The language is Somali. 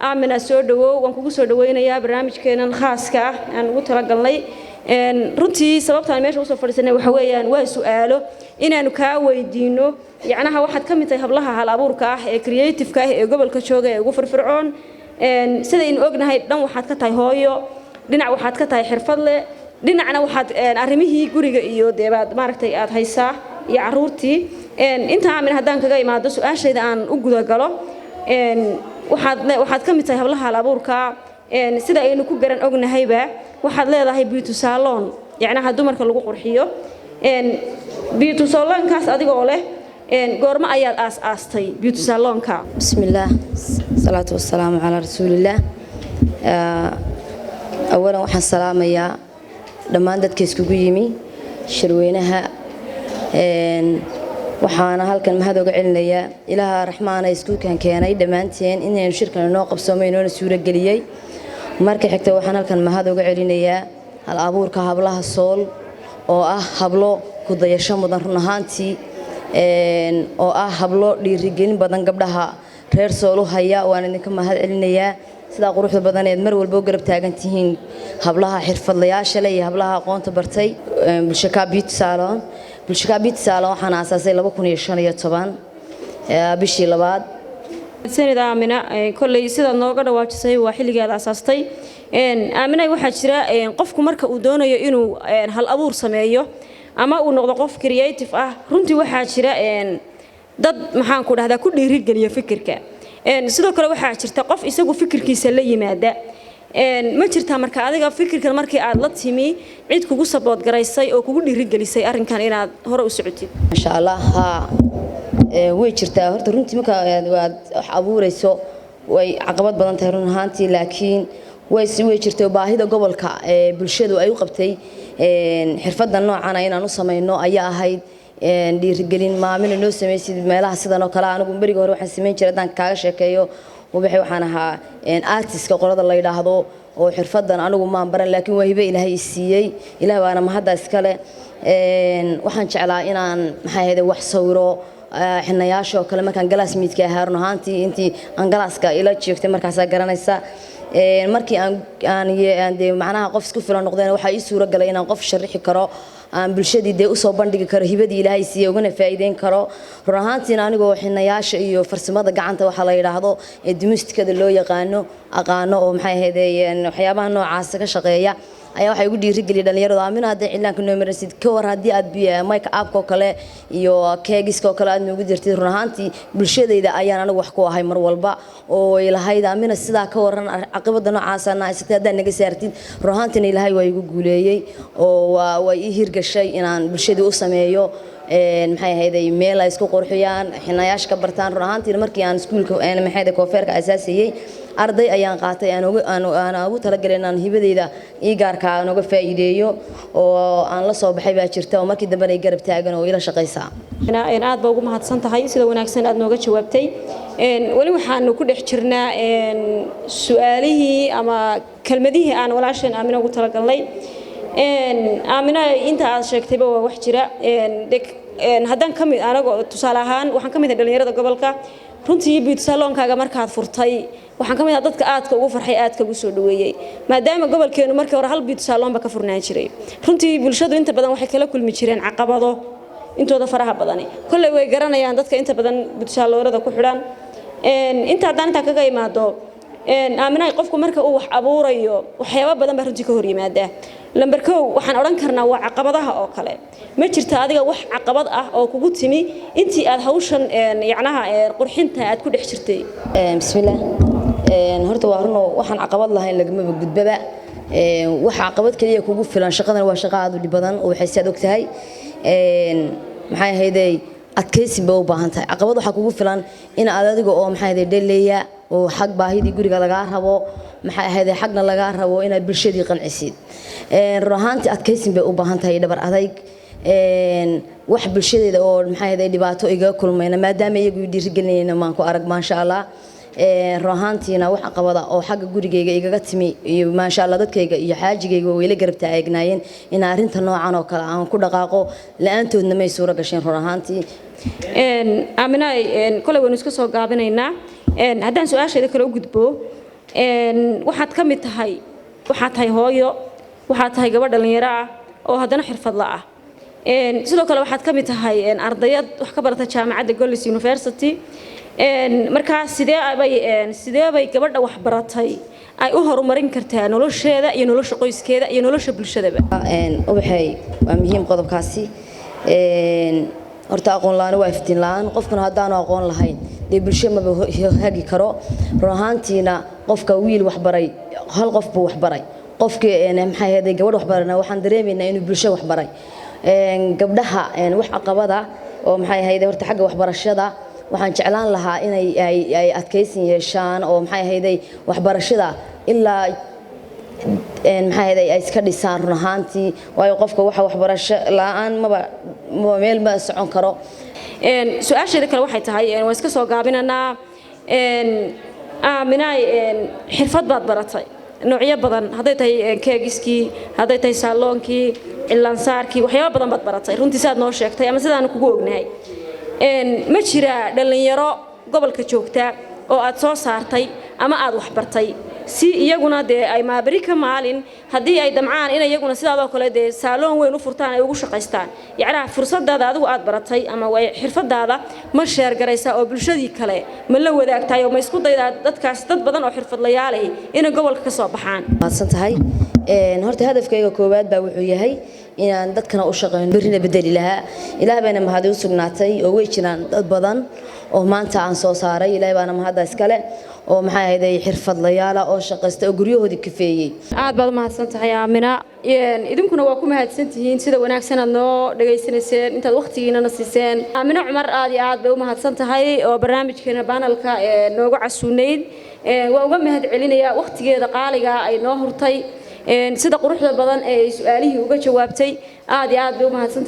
Aamina, soo dhawow. Waan kugu soo dhaweynayaa barnaamijkeenan khaaska ah aan ugu talagalnay. Runtii sababtaan meesha usoo fadhiisanay waxa weeyaan waa su-aalo inaanu kaa weydiino. Yacnaha, waxaad ka mid tahay hablaha hal abuurka ah ee creative-ka ah ee gobolka jooga ee ugu firfircoon. Sidaynu ognahay, dhan waxaad ka tahay hooyo, dhinac waxaad ka tahay xirfadle, dhinacna waxaad arrimihii guriga iyo deebaad maaragtay aad haysaa iyo caruurtii. Inta, Aamin, haddaan kaga imaado, su-aashayda aan u gudagalo. Waxaad ka mid tahay hablaha hal abuurka. Sida aynu ku garan ognahayba, waxaad leedahay beauty salon, yacnaha dumarka lagu qurxiyo. Beauty salonkaas adigoo leh, goormo ayaad aas-aastay beauty salonka? Bismillaah, salaatu wasalaamu calaa rasuulillaah. Awalan, waxaan salaamayaa dhammaan dadka iskugu yimi shirweynaha. Waxaana halkan mahad oga celinayaa Ilaaha Raxmaana iskuulkan keenay dhammaanteen inaynu shirkan inoo qabsoomay, inoona suurageliyey. Marka xigta, waxaan halkan mahad oga celinayaa hal abuurka hablaha Sool, oo ah hablo ku dayasho mudan run ahaantii, oo ah hablo dhiirigelin badan gabdhaha reer Sool u haya. Waan idinka mahad celinayaa sidaa quruxda badaneed mar walba u garab taagan tihiin hablaha xirfadlayaasha leh iyo hablaha aqoonta bartay. Bulshaka Beauty Salon, Bulshaka Beauty Salon waxaan aasaasay 2015 bishii labaad. Sanid, Aamina. Kolley sidaad nooga dhawaajisay waa xilligii aad aasaastay. Aamina, waxaa jira qofku marka uu doonayo inuu hal abuur sameeyo ama uu noqdo qof creative ah, runtii waxaa jira dad, maxaan ku dhahdaa, ku dhiirigeliya fikirka. Sidoo kale waxaa jirta qof isagu fikirkiisa la yimaada. Ma jirtaa marka adiga fikirkan markii aad la timi cid kugu support garaysay oo kugu dhiirigelisay arrinkan inaad hore u socotid? Maasha Allah, haa, way jirtaa. Horta runtii marka aad wax abuurayso way caqabad badan tahay run ahaantii, laakiin way jirtay baahida gobolka ee bulshadu ay u qabtay xirfadda noocana inaan u samayno ayaa ahayd dhiirigelin. Maamina, noo samaysid meelaha sidan oo kale. Anigu beriga hore waxaan samayn jiray, haddaan kaaga sheekeeyo ubaxi, waxaan ahaa artiska qolada la yidhaahdo, oo xirfadan anigu maan baran, laakiin waa hibe Ilaahay i siiyey. Ilaah baana mahadda iskale. Waxaan jeclaa inaan, maxay ahayd, wax sawiro, xinayaasha oo kale. Markaan class miidka ahaa, run ahaantii intii aan classka ila joogtay markaasaa garanaysa. Markii aan dee macnaha qof isku filan noqdeen, waxaa ii suura galay inaan qof sharixi karo, aan bulshadii dee usoo bandhigi karo hibadii Ilaahay siiyey, ugana faa'iideyn karo. Run ahaantiina anigoo xinayaasha iyo farsamada gacanta waxaa la yidhaahdo ee dumistikada loo yaqaano aqaano, oo maxay ahayd, waxyaabaha noocaasa ka shaqeeya, ayaa waxay igu dhiirigeliyay dhalinyaradu: "Aamina, hadday cilaanka noo marisid ka war, haddii aad make upka oo kale iyo keegiska oo kale aad noogu dirtid." Run ahaantii bulshadayda ayaan anigu wax ku ahay mar walba, oo ay lahayd: "Aamina, sidaa ka waran, caqabada noocaasa haysatay haddaad naga saartid." Run ahaantiina Ilaahay waa igu guuleeyey oo waa ii hirgashay inaan bulshadii u sameeyo, maxay ahayday, meel ay isku qurxiyaan, xinayaasha ka bartaan. Run ahaantiina markii aan iskuulka, maxay ahayd, koofeerka asaasayey, arday ayaan qaatay aan ugu talagalay inaan hibadeyda ii gaarka aan uga faa'iideeyo, oo aan la soo baxay baa jirta, oo markii dambena ay garab taagan oo ila shaqaysaa. Aad baa ugu mahadsan tahay sida wanaagsan aad nooga jawaabtay. Weli waxaanu ku dhex jirnaa su-aalihii ama kelmadihii aan walaasheen Aamina ugu talagalnay. Aamina, inta aad sheegtayba waa wax jira. Haddaan ka mid anagoo tusaale ahaan waxaan ka mid ahay dhalinyarada gobolka. Runtii beauty salonkaaga markaad furtay, waxaan ka mid ahaa dadka aadka ugu farxay, aadka ugu soo dhaweeyey, maadaama gobolkeenu markii hore hal beauty salonba ka furnaan jiray. Runtii bulshadu inta badan waxay kala kulmi jireen caqabado intooda faraha badani. Kolley way garanayaan dadka inta badan beauty salonada ku xidhan. Inta haddaan intaa kaga imaado, Aaminahay, qofku marka uu wax abuurayo waxyaabo badan baa runtii ka hor yimaada. Lamber 1 waxaan odhan karnaa waa caqabadaha oo kale. Ma jirta adiga wax caqabad ah oo kugu timi intii aad hawshan, yacnaha, qurxinta aad ku dhex jirtay? Bismillaah. Horta waa runoo, waxaan caqabad lahayn lagamaba gudbaba. Waxa caqabad kaliya kugu filan, shaqadan waa shaqo aad u dhib badan, oo waxay siaad og tahay, maxay ahaydey, adkaysi bay u baahan tahay. Caqabad waxaa kugu filan in aad adiga oo, maxay ahayd, dhaleeya, oo xag baahidii guriga lagaa rabo, maxay ahayd, xagna lagaa rabo inaad bulshadii qancisid. Run ahaantii adkaysin bay u baahan tahay, dhabar adayg. Wax bulshadeeda oo, maxay ahayd, dhibaato igaga kulmayna, maadaama iyagu dhiirigelinayna, maan ku arag, maasha Allah. Run ahaantiina wax caqabada oo xagga gurigayga igaga timi iyo, maasha Allah, dadkayga iyo xaajigayga way ila garab taagnaayeen in arrinta noocan oo kale aan ku dhaqaaqo. La-aantoodna may suuro gasheen run ahaantii. Aaminaay, koley waynu iska soo gaabinaynaa. Haddaan su-aasheeda kale u gudbo, waxaad ka mid tahay, waxaad tahay hooyo, waxaad tahay gabadh dhallinyaro ah oo haddana xirfadla ah. Sidoo kale waxaad ka mid tahay ardayad wax ka barata jaamacadda Gollis University. Markaa sidee bay gabadha wax baratay ay u horumarin kartaa nolosheeda iyo nolosha qoyskeeda iyo nolosha bulshadaba? Ubaxay, waa muhiim qodobkaasi. Horta aqoon la'aan waa iftiin la'aan. Qofkuna haddaanu aqoon lahayn, dee bulsho maba hagi karo. Run ahaantiina qofka wiil waxbaray hal qof buu waxbaray, qofkii, maxay ahayd, gabadh waxbarana waxaan dareemaynaa inuu bulsho waxbaray. Gabdhaha wax caqabada oo, maxay ahayd, horta xagga waxbarashada waxaan jeclaan lahaa inay ay adkaysan yeeshaan oo, maxay ahayd, waxbarashada ilaa, maxay ahayd, ay iska dhisaan run ahaantii, waayo qofka waxa waxbarasho la'aan maba meel ma socon karo. Su-aasheeda kale waxay tahay, waan iska soo gaabinanaa, Aaminaay, xirfad baad baratay noocyo badan, hadday tahay keegiskii, hadday tahay saaloonkii, cilaansaarkii, waxyaaba badan baad baratay runtii, sidaad noo sheegtay ama sidaanu kugu ognahay. Ma jiraa dhallinyaro gobolka joogta oo aad soo saartay ama aad waxbartay, si iyaguna dee ay maaberi ka maalin haddii ay damcaan in iyaguna sidaadoo kale dee saaloon weyn u furtaan, ay ugu shaqaystaan? Yacnaa fursadaada adigu aad baratay ama way xirfadaada ma share garaysaa oo bulshadii kale ma la wadaagtahay oo ma isku daydaa dadkaas, dad badan oo xirfadlayaaleh inay gobolka ka soo baxaan? Mahadsan tahay. Horta hadafkayga koowaad baa wuxuu yahay inaan dadkana u shaqeyno, berrina bedeli lahaa. Ilaah bayna mahadi u sugnaatay oo way jiraan dad badan oo maanta aan soo saaray. Ilaah baana mahadda iskale oo, maxay ahayd, xirfadlayaala oo shaqaysta oo guryahoodii kafeeyey. Aad baad u mahadsan tahay, Aamina. Idinkuna waa ku mahadsan tihiin sida wanaagsan aad noo dhegaysanayseen, intaad waqtigiinana siiseen. Aamina Cumar aad iyo aad bay u mahadsan tahay oo barnaamijkeena panelka nooga casuunayd. Waa uga mahad celinayaa waqtigeeda qaaliga ay noo hurtay, sida quruxda badan ee ay su-aalihii uga jawaabtay. Aad iyo aad bay u mahadsan tahay.